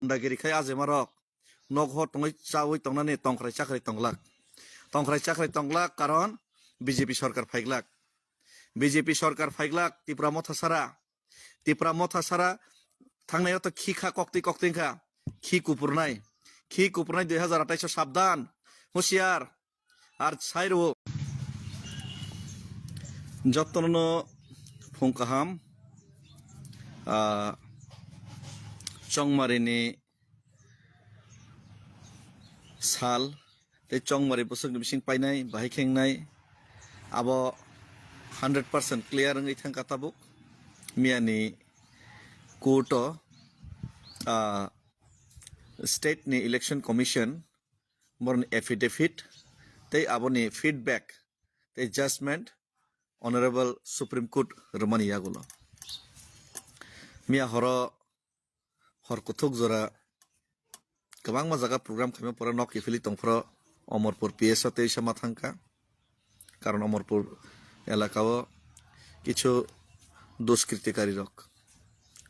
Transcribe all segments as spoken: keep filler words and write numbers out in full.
Dagiri khai ajema rok nok hor tongwi chawi tongnani tongkhrai chakrai tonglak. Tongkhrai chakrai tonglak karon B J P sorkar phaiglak. B J P sorkar phaiglak Tipra Motha sara. Tipra Motha sara thangnai to khi kha koktwi koktwi kha. Khi kupurnai. Khi kupurnai dui hazar atais o sabdan. Husiar. Ar sairo. Jotono phung kaham. Ah, Chongmari ni sal tei Chongmari bwswkni bising painai, bahai khengnai, abo hundred percent clear wngwi thangkha tabuk. Miyani court o, ah, state ni election commission boroni affidavit tei aboni feedback tei judgment Honorable Supreme Court rwmani yagulo. Miya horo hor kuthuk jora kwbangma jaga program khaima pore nok kiphilwi tongphro Omorpur P S o tei sama thangkha. Karon Omorpur elaka o kichu duskritikari rok,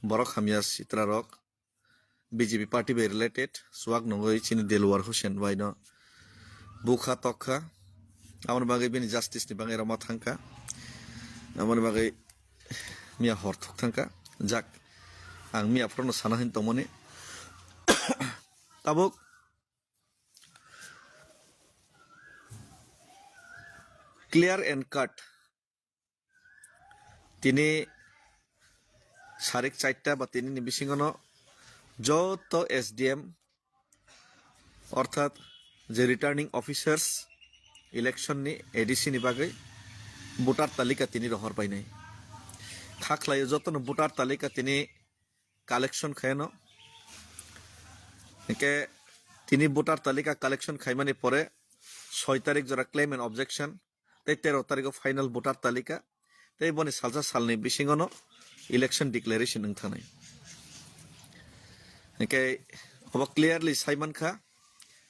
borok hamya sitra rok, B J P party bai related, swak nungwi chini Dilwar Hussain bai no bukha tokkha. Aboni bagwi bini justice ni bagwi roma thangkha. Aboni bagwi miya hor thuk thangkha. Jak, ang miya phorono sana hin tongmani. Tabuk clear and cut. Tini sarik charta ba tini ni bisingono joto S D M orthat je returning officers election ni A D C ni bagwi voter talika tini rohor painai. Kha khlaio jotono voter talika tini collection khaino. Hingke tini voter talika collection khaimani pore soi tarik jora claim and objection, tei tero tarikh o final voter talika, tei boni salsa salni bisingono election declaration wng thangnai. Hingke obo clearly sai mankha,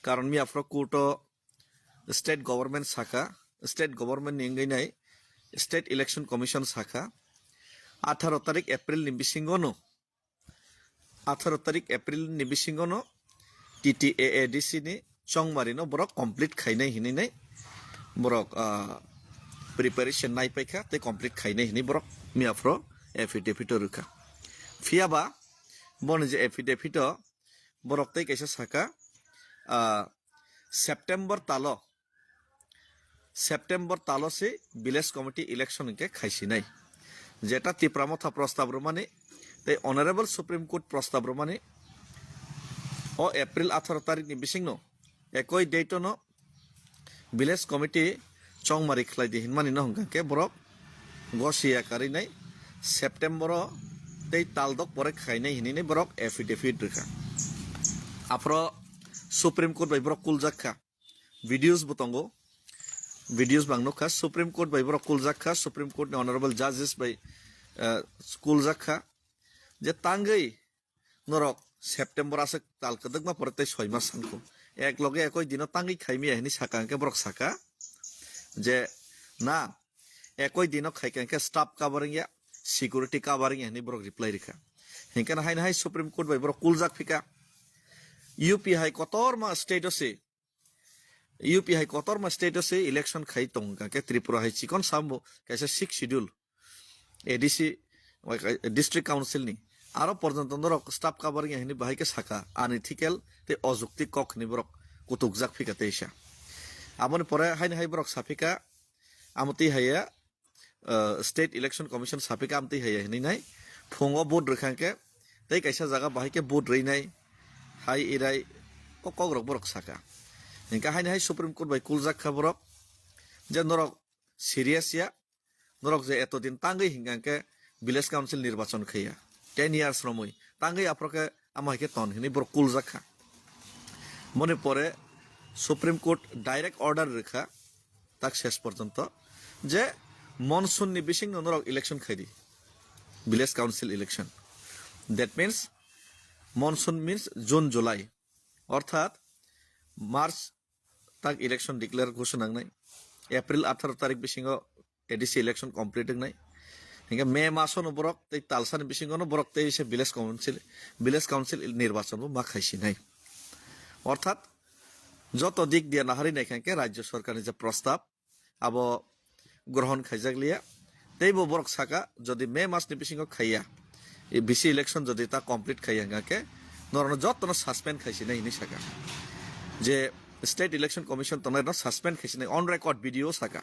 karon miya phoro court o state government sakha, state government ni wngwi nai state election commission sakha, atharo tarikh April ni bisingono atharo tarik April ni bisingono T T A A D C ni chongmari no borok complete khainai hinwi nai borok, ah, preparation nai paikha tei complete khainai hinwi borok miya phoro affidavit o rwkha. Phiya ba boni je affidavit o borok tei kaisa saka, ah, September talo September talo se village committee election hingke khaisinai. Jeta Tipra Motha prostab rwmani tei Honorable Supreme Court prostab rwmani o April atharo tarikh ni bisingno ekoi date no village committee chongmari khlai di hinmani no hwnkha khe borok gosiya karinai September o tei taldok pore khainai hinwi borok affidavit rwkha. Aphro Supreme Court bai borok kuljak kha. Videos bo tongo. Videos bang nukha, Supreme Court bai borok kuljak kha, Supreme Court ni Honorable Judges bai, eh, kuljak kha. Je tangwi norok September aswk tal kwdwkma pore tei soi mas sankho. Ek loge ekoi dino tangwi khaimaya hinwi saka hwnkhe borok saka je na ekoi dino khaika hwnkhe staff covering ya, security covering ya hinwi borok reply rikha. Hinkhe haino hai Supreme Court bai borok kuljak phika. U P hai kotorma state o se U P hai kotorma state o se election khai tong kha khe Tripura hai chikon sambo kaisa sixth schedule A D C, wai kai-, district council ni aro porjonto norok staff covering ya hinwi bahai khe saka unethical tei ojukti kok hinwi borok kutukjak phika teisa. Aboni pore haino hai borok saphika amotwi haiya, uh, State Election Commission saphika amtwi haiya hinwi nai phungo vote rwkha khe tei kaisa jaga bahai khe vote rwi nai hai irai kok kok rok borok saka. Hinkhe haino hai Supreme Court bai kuljak kha borok je norok serious ya, norok je eto din tangwi hinkha khe village council nirbachon khaiya ten years romwi tangwi aphro khe amo hai khe ton hinwi borok kuljak kha. Moni pore Supreme Court direct order rwkha tak ses porjonto je monsoon ni bising no norok election khaidi, village council election, that means monsoon means June July, orthat March tak election declare ghosona wngnai, April atharo tarik bisingo A D C election complete wngnai, Hinkhe May masono borok tei talsani bisingono borok tei se village council, village council nirbachonbo ma khaisinai. Orthat joto dik diya naharwi naikha hinkhe rajya sorkarni je prostab abo grohon khaijakliya. Teibo borok saka, jodi May masni bisingo khaiya, e V C election jodi ta complete khaiya hinkhe norokno jotono suspend khaisinai hinwi saka. Je State Election Commission tongnairokno suspend khaisinai, on record video saka.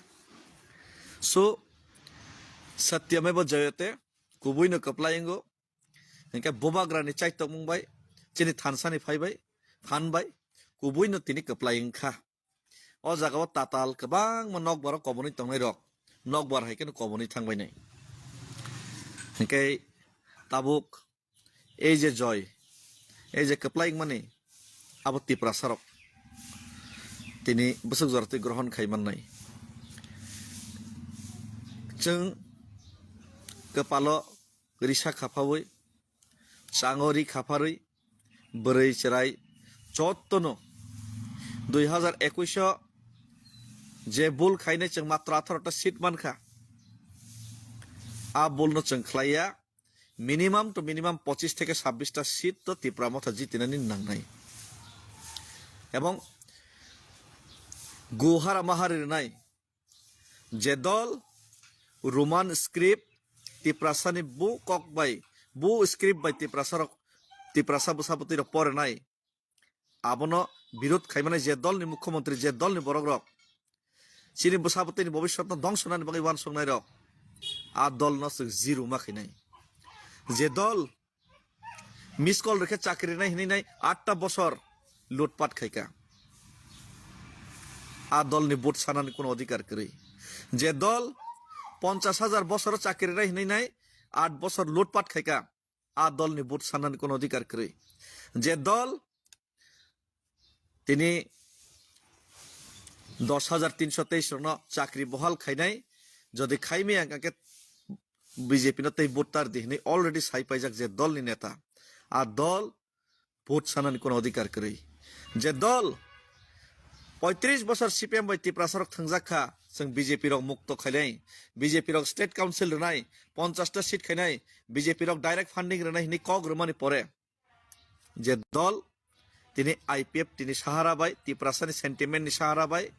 So, satyameva jayate, kubuino kwplai wngo. Hinkhe bubagrani chaitokmung bai, chini thansani phai bai, phan bai, kubuino tini kwplai wngkha. O jagao tatal kwbangma nokbaro kobonwi tongnairok, nokbar hai kheno kobonwi thangbainai. Hinkhe tabuk ei je joy, ei je kwplai wngmani, abo Tiprasarok tini bwswk joratwi grohon khai mannai. Chwng kwpalo risa khaphawi, chango ri khapharwi, bwrwi chwrai jottono dui hazar ekush o je bul khainai chwng matro atharo ta seat mankha. A bulno chwng khlaiya, minimum to minimum pochis theke sabbish ta seat to Tipra Motha jitinani nangnai. Ebong guhara mahari rwnai je dol Roman script Tiprasani bu kok bai, bu script bai Tiprasarok, Tiprasa bwsabwtwi rok porinai, abono birod khaimani je dolni mukhyamantri, je dolni borokrok chini bwsabwtwini bobiswtno dongso nani bagwi uansuknairok, a dolno chwng zero ma khainai. Je dol miss call rwkhe chakri nai hinwi nai atta bosor lutpat khaika. A dolni vote sanani kuno odhikar kwrwi. Je dol ponchash hajar bosor chakri nai hinwi nai aat bosor lutpat khaika. A dolni vote sanani kuno odhikar kwrwi. Je dol tini dos hajar tinsho teis rokno chakri bohal khainai, jodi khaimaya hwnkhe B J P no tei vote tar di hinwi already sai paijak je dolni neta. A dol vote sanani kuno odhikar kwrwi. Je dol poitris bosor C P M bai Tiprasarok thwngjak kha, chwng B J P rok mukto khainai, B J P rok state council rwnai, ponchash ta seat khainai, B J P rok direct funding rwnai hinwi kok rwmani pore, je dol tini I P F T ni sahara bai, Tiprasani sentiment ni sahara bai,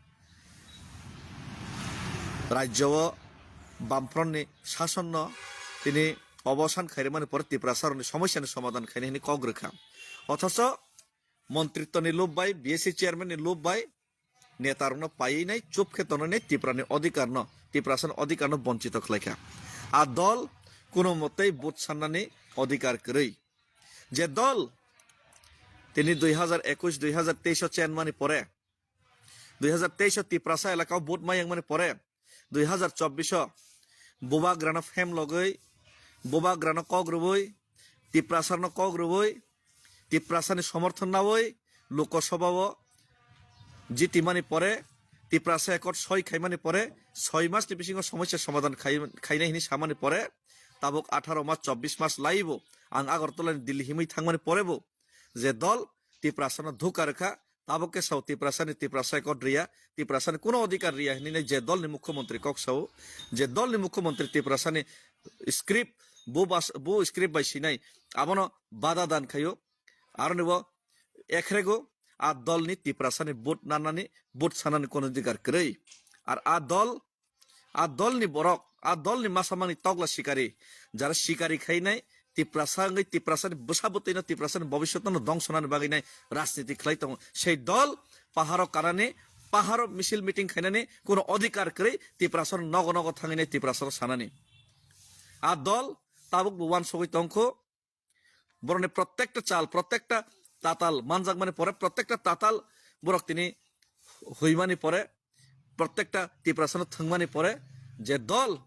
rajyo o Bamfront ni sasonno tini obosan khairwmani pore Tiprasarokni somosyani somadhan khainai hinwi kok rwkha. Othocho montritwni lob bai, B S C chairman ni lob bai netarokno paiwi nai chup khe tongnai Tiprani odhikarno, Tiprasani odhikarno bonchito khlaikha. A dol kuno motei vote sannani odhikar kwrwi. Je dol tini dui hazar ekush, dui hazar teis o chenmani pore, dui hazar teis o Tiprasa elakao vote ma yangmani pore, dui hazar chobbish o bubagrano phem logwi, bubagrano kok rwui, Tiprasarno kok rwui, Tiprasani somorthon naui Lok Sabha o jitimani pore, Tiprasa Accord soi khaimani pore, soi mas ni bisingo somosya somadhan khai-, khainai hinwi samani pore, tabuk atharo mas, chobbish mas laibo ang Agartala ni Delhi himwi thangmani porebo je dol Tiprasano dhuka rwkha, tabuk khe sao Tiprasani Tiprasa Accord riya, Tiprasani kuno odhikar riya hinwi je dolni mukhyamantri kok sao, je dolni mukhyamantri Tiprasani script, bo bas-, bo script bai sinai, abono bada dan khaio, aroni bo ekhrego a dolni Tiprasani vote nanani, vote sanani kuno odhikar kwrwi. Ar a dol, a dolni borok, a dolni masamani tokla sikari, jara sikari khainai, Tiprasa wngwi Tiprasani bwsa bwtwino, Tiprasani bobiswtno dongso nani bagwi nai rajniti khlai tongo. Sei dol paharo kanani, paharo misil meeting khainani kuno odhikar kwrwi, Tiprasano nogo nogo thangwi nai Tiprasano sanani. A dol tabuk bo uansugwi tongkho, borokni protekta chal, protekta tatal manjakmani pore, protekta tatal borok tini huimani pore, protekta Tiprasano thwngmani pore, je dol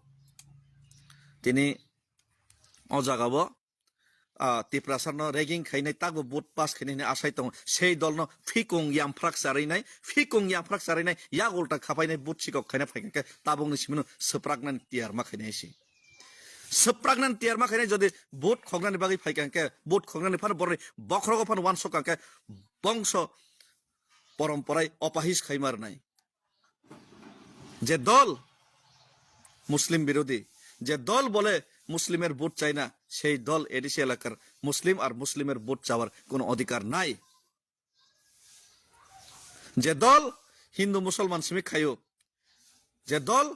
tini o jagao, ah, Tiprasano ragging khainai, takbo vote pass khainai hinwi asai tongo, sei dolno phikung yamphrak charwinai, phikung yamphrak charwinai, yak ulta khapainai, vote sikok khaina phaikha khe tabukni simino swpraknani tiyar ma khainai se. Swpraknani tiyar ma khainai, jodi vote khoknani bagwi phaikha hwnkhe, vote khoknani phano borokni bokhorogo phano uansukha hwnkhe, bongso poromporai opahis khaima rwnai. Je dol Muslim birodhi, je dol bole মুসলিমের ভোট চায় না, সেই দল এডিসি এলাকার মুসলিম আর মুসলিমের ভোট চাওয়ার কোনো অধিকার নাই। যে দল হিন্দু মুসলমান simi khaio, je dol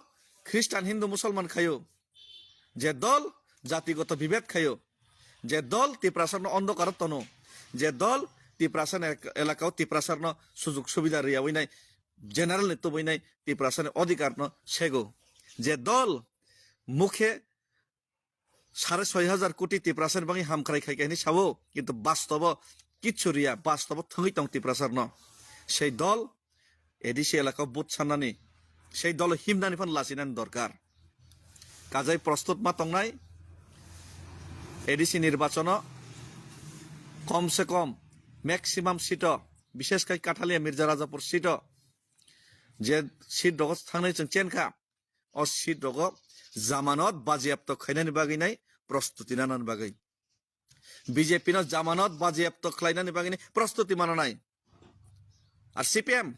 Khristan Hindu Musolman khaio, je dol jatigota bibed khaio, je dol Tiprasarno ondokaro tono, je dol Tiprasani elak-, elakao Tiprasarno sujug subida riyawi nai, general ni tubui nai Tiprasani odhikarno sego, je dol mukhe sare soi hajar koti Tiprasani bagwi hamkrai khaikha hinwi sao, kintu bastobo kichu riya, bastobo thwngwi tong Tiprasarno. Sei dol A D C elakao vote sannani, sei dolo himnani phan lachinani dorkar. Kajai prostut ma tongnai A D C nirbachono kom se kom maximum seat o, bishesh khai Kathalia Mirza Rajapur seat o, je seat rogo thangnai chwng chenkha, o seat rogo jamanot bajiapto khainani bagwi nai prostuti nanani bagwi. B J P no jamanot bajiapto khlainani bagwi ni prostuti mananai. Ar C P M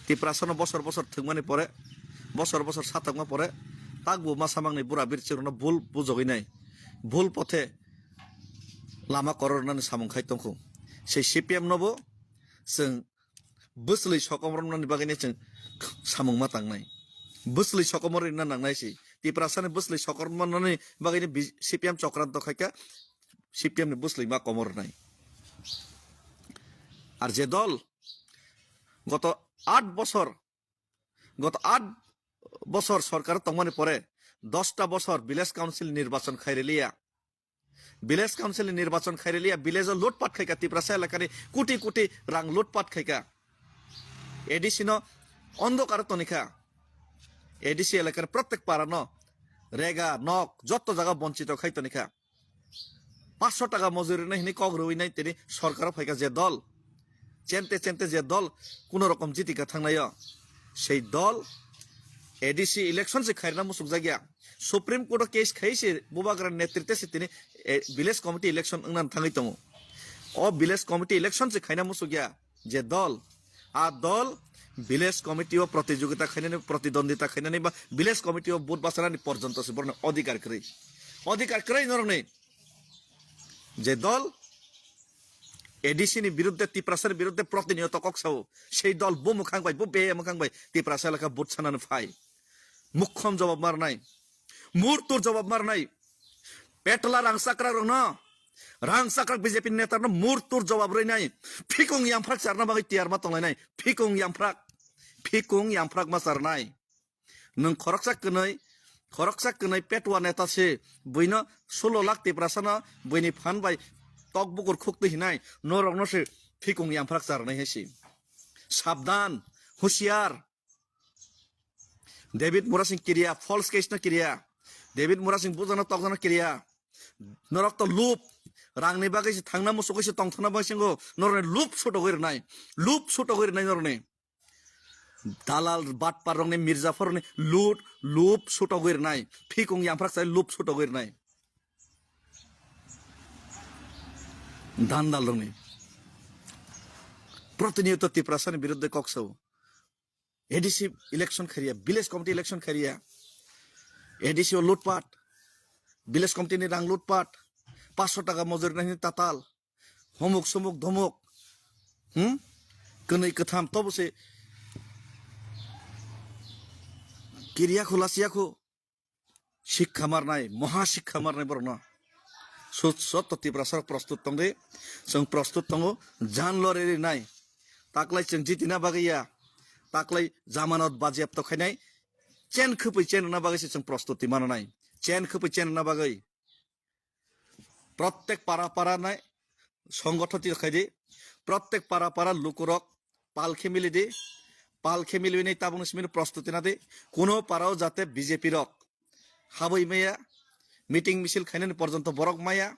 Tiprasano bosor bosor thwngmani pore, bosor bosor sathokma pore, takbo masamangni bura birchirokno bul bujogwi nai, bul pothe lama korornani samung khai tongkhu. Sei C P M nobo chwng bwsli sokomornani bagwi ni chwng samung ma tangnai. Bwsli sokomor rina nangnai si. Tiprasani bwsli sokomornani bagwi ni bi-, C P M chokranto khaikha, C P M ni bwsli ma komor rwnai. Ar je dol goto aat bosor, goto aat bosor sorkar tongmani pore dosta bosor village council nirbachon khairiliya. Village council ni nirbachon khairiliya, village o lutpat khaika, Tiprasa elakani koti koti rang lutpat khaika. A D C no ondokar tonikha. A D C elakar prottek para no rega, nok, jotto jaga bonchito khai tonikha. Panchsho taka mojuri nai hinwi kok rwi nai tini sorkaro phaika je dol. Chente chente je dol kuno rokom jitika thangnaio, sei dol A D C election se khairna musukjakya. Supreme Court o case khai se Bubagra netritwe se tini, eh, village committee election wngna thangwi tongo. O village committee election se khaina musukya je dol, a dol village committee o protijogita khainani, protidwandita khainani ba village committee o vote bachanani porjonto se borokni odhikar kwrwi. Odhikar kwrwi norokni. Je dol A D C ni biruddhe, Tiprasani biruddhe protiniyoto kok sao, sei dol bo mwkhang bai, bo beya mwkhang bai Tiprasa elaka vote sanani phai. Mukhom jawab marnai, murtur jawab marnai. Petla rang chakrak rokno, rang chakrak B J P neta no murtur jawab rwinai. Phikung yamphrak charna bagwi tiyar ma tonglainai. Phikung yamphrak, phikung yamphrak ma charnai. Nwng khoroksa kwnwi, khoroksa kwnwi petwa neta se, buino sulo lakh Tiprasano buini phan bai tok bukur khukti hinai, norokno se phikung yamphrak charnai hai se. Sabdan, husiar. David Murasing kiriya, false case no kiriya. David Murasing bujano tokjano kiriya. Norok to lup, rangni bagwi se thangna musukwi se tongthana bagwi se wngkho, norokni lup sutogwi rwnai, lup sutogwi rwnai norokni. Dalal batpar rokni, Mirjafar rokni lut, lup sutogwi rwnai. Phikung yamphrak sai lup sutogwi rwnai. Dandal rokni. Protiniyoto Tiprasani biruddhe kok sao. A D C election khairiya, village committee election khairiya. A D C o lutpat, village committee ni rang lutpat, panchsho taka mojuri nai tatal, homuk somuk dhomuk, hmm? Kwnwi kwtham tobo se kiriya khu lasiya khu. Sikha marnai, moha sikha marnai borokno. Sut sotto Tiprasa prostut tongdi, chwng prostut tongo, jan lori rinai. Taklai chwng jitina bagwi ya, taklai jamanot bajiapto khainai, chen khwpwi chen rwna bagwi se chwng prostuti mananai. Chen khwpwi chen rwna bagwi. Prottek para para nai songgothon twi khaidi, prottek para para lukurok pal khe mili di, pal khe mili nai tabukni simi prostuti na di, kuno parao jate B J P rok habwi maya, meeting misil khainani porjonto borok maya,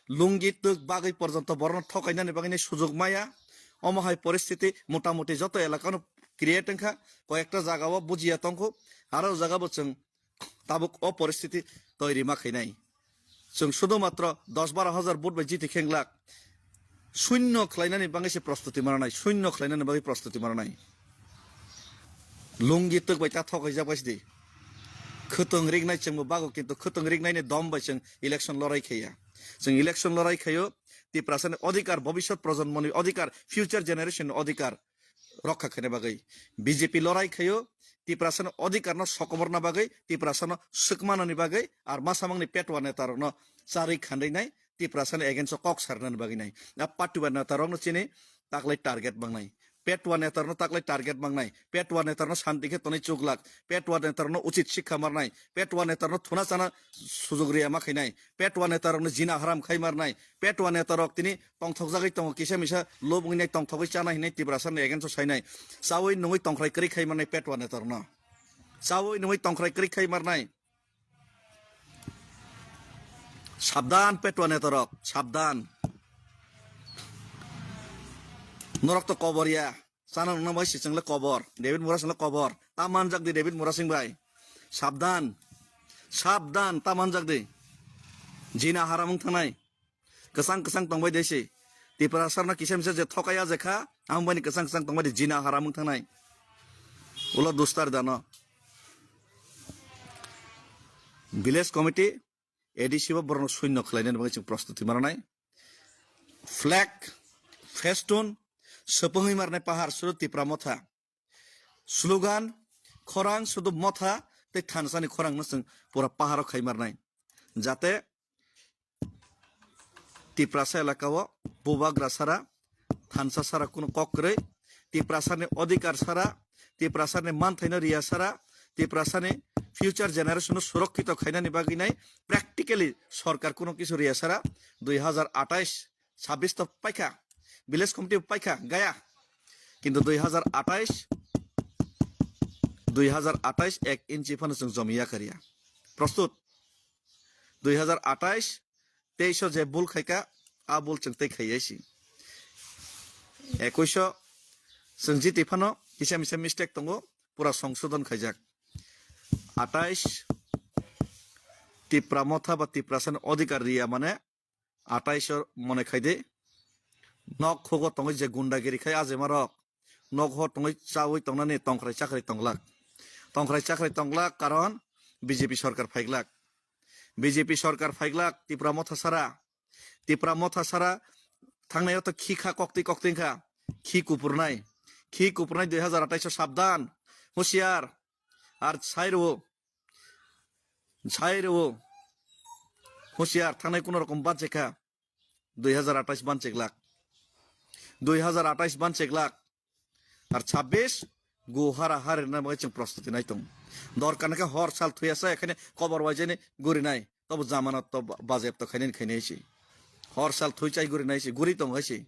lungi twk bagwi porjonto borokno thokainani bagwi nai sujok maya, omo hai poristiti motamuti joto elakano create wngkha, koyekta jagao bujiya tongkho, aro jagabo chwng tabuk o poristiti toiri ma khainai. Chwng sudu matro dos baro hajar vote bai jiti khenglak. Shunno khlainani bagwi se prostuti mananai, shunno khlainani bagwi prostuti mananai. Lungi twk bai ta thok haijak bai sidi. Khwtwng ringnai chwngbo bago, kintu khwtwng ringnaini dom bai chwng election lorai khaiya. Chwng election lorai khaio, Tiprasani odhikar, bhobishyot projonmoni odhikar, future generation ni odhikar rokha khaina bagwi. B J P lorai khaio, Tiprasani odhikarno sokomorna bagwi, Tiprasano swkmanani bagwi, ar masamangni petwa netarokno charwi khanrinai, Tiprasani against o kok sarnani bagwi nai. A patwa netarokno chini taklai target bangnai. Petwa netarno taklai target bangnai. Petwa netarno shanti khe tonwi chuklak. Petwa netarno uchit sikha marnai. Petwa netarno thuna chana sujug riya ma khainai. Petwa netarokno jina haram khai marnai. Petwa netarok tini tongthokjagwi tongo, kisa misa lob wngwi nai tongthogwi chana hinai Tiprasarni against o sainai. Chawi nungwi tongkhrai kwrwi khai marnai petwa netarno. Chawi nungwi tongkhrai kwrwi khai marnai. Sabdan petwa netarok, sabdan. Norok to kobor ya. Chana nungna bai sichwng le kobor. David Murasing le kobor. Ta manjak di David Murasing bai. Sabdan. Sabdan ta manjak di. Jina haram wng thangnai. Kwchang kwchang tongbai de si. Tiprasarno kisa misa je thokaya je kha, ang bani kwchang kwchang tongbai de jina haram wng thangnai. Ulo dustar dano. Village committee, A D C bo borokno suinno khlainani bagwi chwng prostuti mananai. Flag, festoon, swpwngwi marnai pahar suru Tipra Motha. Slogan, khorang sudu motha tei thansani khorangno chwng pura paharo khai marnai. Jate Tiprasa elakao bubagra sara, thansa sara kunu kok kwrwi, Tiprasani odhikar sara, Tiprasani manthaino riya sara, Tiprasani future generation no surokkito khainani bagwi nai practically sorkar kunu kisu riya sara. Dui hazar atais sabis to paikha, village committee paikha gaya, kintu dui hazar atais, dui hazar atais ek inchi phano chwng jomiya kariya. Prostut, dui hazar atais teis o je bul khaika, a bul chwng tei khaiya si. Ekuis o chwng jiti phano kisa misa mistake tongo, pura songsodon khaijak. Atais Tipra Motha ba Tiprasani odhikar riya mane atais o mone khai di. Nok khugo tongwi je gundagiri khai ajemarok, nok ho tongwi chawi tongnani tongkhrai chakrai tonglak. Tongkhrai chakrai tonglak karon B J P sorkar phaiglak. B J P sorkar phaiglak Tipra Motha sara. Tipra Motha sara thangnai o to khi kha koktwi koktwi kha. Khi kupurnai. Khi kupurnai dui hazar atais o sabdan. Husiar. Ar sai rwo. Sai rwo. Husiar thangnai kuno rokom banchekha. Dui hazar atais bancheglak. Dui hazar atais bancheglak. Ar chabbish guhara harirna bagwi chwng prostuti nai tong. Dorkar khe hor sal thuya sa ekhane kobor waijani guri nai. Tobo jamana to ba-, bajep to khainani khainai si. Hor sal thui chai guri nai si, guri tong hai si.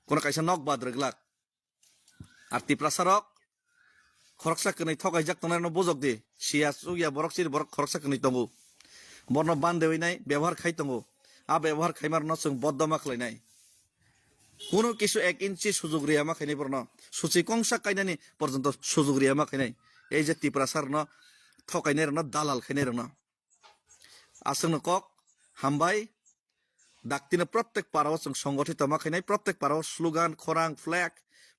Kono kaisa nok bad rwglak. Ar Tiprasa rok khoroksa kwnwi thokaijak tongnai no bujok di. Siya chukya borok chini borok khoroksa kwnwi tongo. Borno bandewi nai bebohar khai tongo. A bebohar khaima rokno chwng boddo ma khlainai. Kuno kisu ek inchi sujug riya ma khainai borno. Suchi kongsa kainani porjonto sujug riya ma khainai. Ei je Tiprasa rokno thokainai rokno dalal khainai rokno. Aswkno kok hambai. Daktino prottek parao chwng songgothito ma khainai, prottek parao slogan, khorang, flag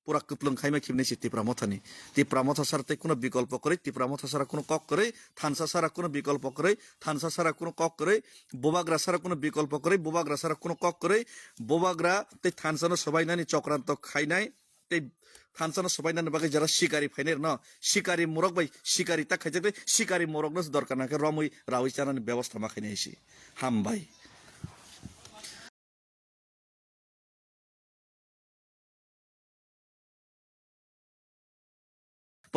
pura kwplwng khaima khibnai si Tipra Mothani. Tipra Motha sara tei kuno bikolpo kwrwi, Tipra Motha sara kuno kok kwrwi, thansa sara kuno bikolpo kwrwi, thansa sara kuno kok kwrwi, bubagra sara kuno bikolpo kwrwi, bubagra sara kuno kok kwrwi, bubagra tei thansano swbainani chokranto khainai, tei thansano swbainani bagwi jara sikari phainai rwno, sikari morok bai sikari ta khaijak tei sikari morokno se dorkar nangkhe romwi rawi chanani bebosta ma khainai si. Hambai.